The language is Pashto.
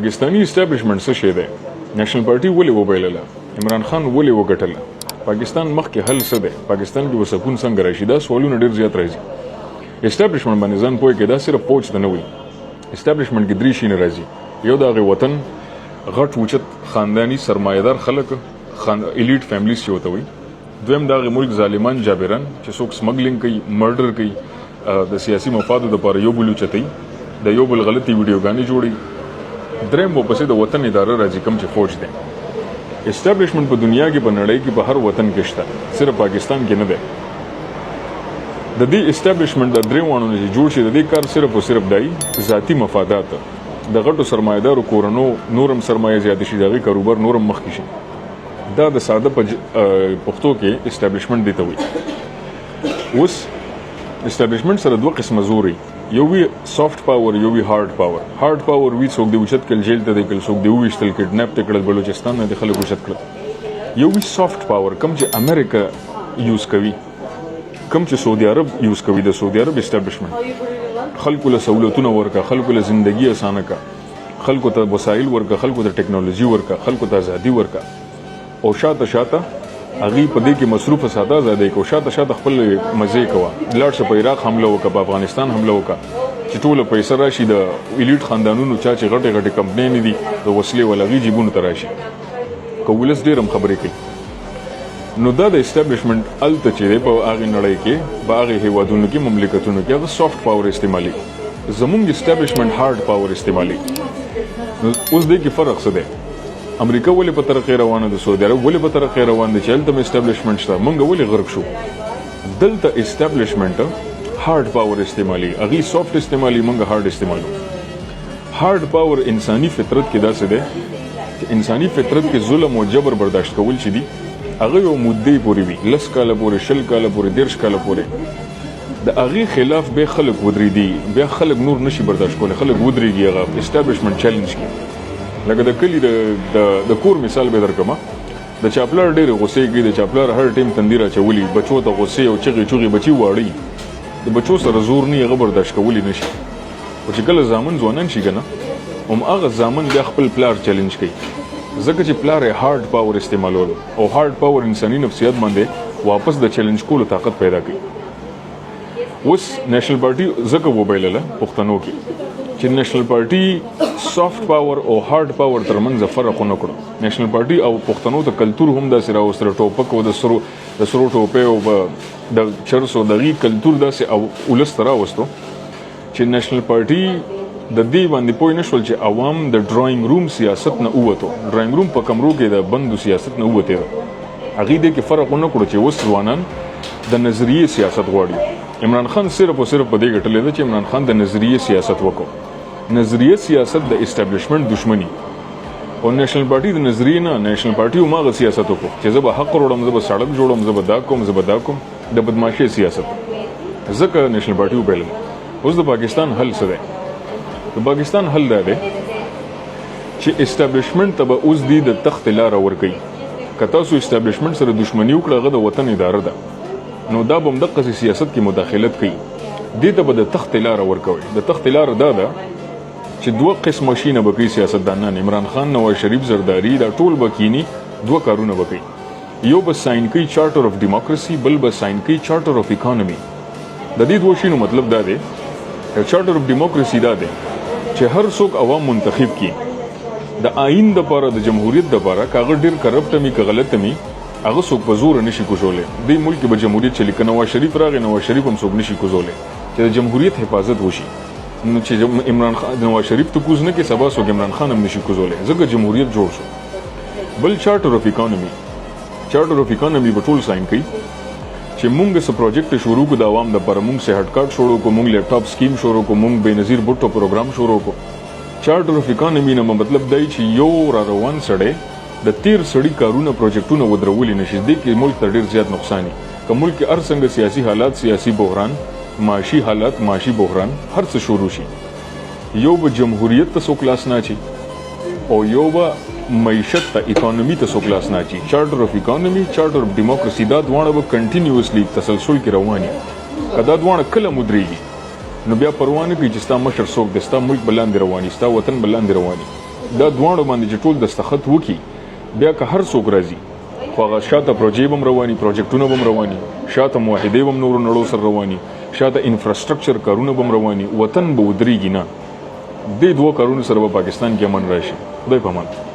پاکستاني اسټابلیشمنټ څه شی دی؟ نېشنل پارټي ولې وبایلله؟ عمران خان ولې وګټله؟ پاکستان مخکې حل څه دی؟ پاکستان کې به سکون څنګه راشي؟ دا سوالونه ډېر زیات راځي. اسټابلیشمنټ باندې ځان پوه کړئ، دا صرف پوج ته نه وایي. اسټابلیشمنټ کې درې شیونه راځي. یو د هغې وطن غټ اوچت خانداني سرمایهدار خلک، خان ایلیټ فیملیز چې ورته وایي. دویم د هغې ملک ظالمان جابران چې څوک سمګلینګ کوي، مرډر کوي، د سیاسي مفادو لپاره یو بل اوچتوي، د یو بل غلطې ویډیوګانې جوړوي. دریم ورپسې د وطن اداره راځي، کوم چې فوج دی. اسټابلیشمنټ په دنیا کې، په نړۍ کې، په هر وطن کې شته، صرف پاکستان کې نه دی. د دې اسټابلیشمنټ د درې وانو نه چې جوړ شي، د دې کار صرف او صرف دای ذاتی مفادات، د غټو سرمایدارو کورنو نورم سرمایه زیاته شي، د هغې کاروبار نورم مخکې شي. دا د ساده په پښتو کې اسټابلیشمنټ دی ته وایي. اوس اسټابلیشمنټ سره دوه قسمه زور وي، یو وي سافټ پاور، یو وي هارډ پاور. هارډ پاور وي څوک دی اوچت کړل، جیل ته دی کړل، څوک دی وویشتل، کډنیپ ته کړل، بلوچستان نه دی خلک اوچت کړل. یو وي سافټ پاور، کوم چې امریکا یوز کوي، کوم چې سعودي عرب یوز کوي. د سعودي عرب اسټابلیشمنټ خلکو له سہولتونه ورکا، خلکو له زندگی اسانه کا، خلکو ته وسایل ورکا، خلکو ته ټکنالوژي ورکا، خلکو ته ازادي ورکا، او شاته شاته هغه په دې کې مصروف ساته، ازادي کو، شاته شاته خپل مزه کوه. لاړ شه، په عراق حمله وکړه، په افغانستان حمله وکړه، چې ټوله پیسې راشي د ایلیټ خاندانونو، چا چې غټې غټې کمپنۍ نه دي د وسلې ولغي جیبونو ته راشي، که ولس ډېر هم خبرې کوي. نو دا د اسټابلیشمنټ هلته چې دی په هغې نړۍ کې، په هغې هیوادونو کې، مملکتونو کې هغه سافټ پاور استعمالي. زمونږ اسټابلیشمنټ هارډ پاور استعمالي. نو اوس دې کې فرق څه دی؟ امریکا ولې په ترقۍ روانه ده؟ سعودي عرب ولې په ترقۍ روان دی چې هلته هم اسټابلیشمنټ شته؟ مونږ ولې غرق شو؟ دلته اسټابلیشمنټ هارډ پاور استعمالي، هغوی سافټ استعمالي، مونږ هارډ استعمالو. هارډ پاور انساني فطرت کې داسې دی چې انساني فطرت کې ظلم او جبر برداشت کول چې دي، هغه یو مدې پورې وي، 10 کاله پورې، 20 کاله پورې، 30 کاله پورې. د هغې خلاف به خلک ودرېدي، بیا خلک نور نشي برداشت کولی، خلک ودرېږي، هغه اسټابلیشمنټ چیلنج کوي. لکه د کلي د کور مثال به درکړم. د چا پلار ډېرې غوسې کوي، د چا پلار هر ټیم تندي راچولي، بچو ته غوسې او چغې چوغې، بچي واړي، د بچو سره زور نه، هغه برداشت کولی نشي. خو چې کله زامن ځوانان شي که نه، هم هغه زامن بیا خپل پلار چیلنج کوي، ځکه چې پلار یې هارډ پاور استعمالولو، او هارډ پاور انساني نفسیات باندې واپس د چیلنج کولو طاقت پیدا کوي. اوس نېشنل پارټي ځکه وبایلله پښتنو کې چې نېشنل پارټي سافټ پاور او هارډ پاور ترمنځ فرق ونه کړو. نېشنل پارټي او پښتنو ته کلتور هم داسې راوستل، ټوپک او د سرو ټوپې او د چرسو دغي کلتور داسې او ولس ته راوستو چې نېشنل پارټي د دې باندې پوه نه شول چې عوام د ډراینګ روم سیاست نه ووتو، ډراینګ روم په کمرو کې د بندو سیاست نه ووته ده. هغې دې کې فرق ونه کړو چې اوس ځوانان د نظریې سیاست غواړي. عمران خان صرف او صرف په دې ګټلې ده چې عمران خان د نظریې سیاست وکړو. نظریه سیاست د اسټابلیشمنت دشمنی، او نېشنل پارټي د نظریې نه، نېشنل پارټي هماغه سیاست وکړو چې زه به حق وروړم، زه به سړک جوړوم، زه به دا کوم، زه به دا کوم، د بدمعاشۍ سیاست، ځکه نېشنل پارټي وبایلله. اوس د پاکستان حل څه دی؟ د پاکستان حل دا دی چې اسټابلیشمنت ته به اوس دی د تخت لاره ورکوي. که تاسو اسټابلیشمنت سره دښمني وکړه، هغه د وطن اداره ده، نو دا به هم دقسې سیاست کې مداخلت کوي. دې ته به د تخت لاره ورکوي. د تخت لاره دا ده چې دوه قسمه شینه به کوي سیاستدانان، عمران خان، نواز شریف، زرداری، دا ټول به کینی، دوه کارونه به کوي. یو به ساین کوي چارټر اف ډیموکراسي، بل به ساین کوي چارټر اف اکانومي. د دې دوه شینو مطلب دا دی، چارټر اف ډیموکراسي دا دی چې هر څوک عوام منتخب کی د آئین د پاره، د جمهوریت د پاره، کاغه ډیر کرپټ می که غلط می، هغه څوک په زور نشي کوزولې. دې ملک کې به جمهوریت چلی. که نواز شریف راغی، نواز شریف هم څوک نشي کوزولې چې د جمهوریت حفاظت وشي. نو چې عمران خان نواز شریف ته کوز نه کې، سبا څوک عمران خان هم نشي کوزولې، ځکه جمهوریت جوړ شو. بل چارټر اف اکانومي. چارټر اف اکانومي به ټول ساين کوي چې مونږ څه پروجیکټ شروع کو د عوام د پر، مونږ صحت کارت شروع کو، مونږ لیپټاپ سکیم شروع کو، مونږ بینظیر بوټو پروګرام شروع کو. چارټر اف اکانومي نه مطلب دی چې یو را روان سړی د تیر سړي کارونه، پروجیکټونه ودرولي نشي. دې کې ملک ته ډیر زیات نقصان دی. که ملک کې هر څنګه سیاسي حالات، سیاسي بحران، معاشي حالات، معاشي بحران، هر څه شروع شي، یو به جمهوریت ته څوک لاس نه اچي او یو به معیشت ته، اکانومي ته څوک لاس نه اچي. چارټر اف اکانومي، چارټر اف ډیموکراسي، دا دواړه به کنټینیوسلی تسلسل کې رواني. که دا دواړه کله مدرېږي، نو بیا پروا نه کوي چې ستا مشر څوک دی، ستا ملک به لاندې رواني، ستا وطن به لاندې رواني. دا دواړو باندې چې ټول دستخط وکړي، بیا که هر څوک راځي، خو هغه شاته پروژې به هم رواني، پروجیکټونه به هم رواني، شاته معاهدې به هم نورو نړو سره رواني، شاته انفراسټرکچر کارونه به هم رواني، وطن به ودرېږي نه. دې دوو کارونو سره به پاکستان کې امن راشي. خدای په امان.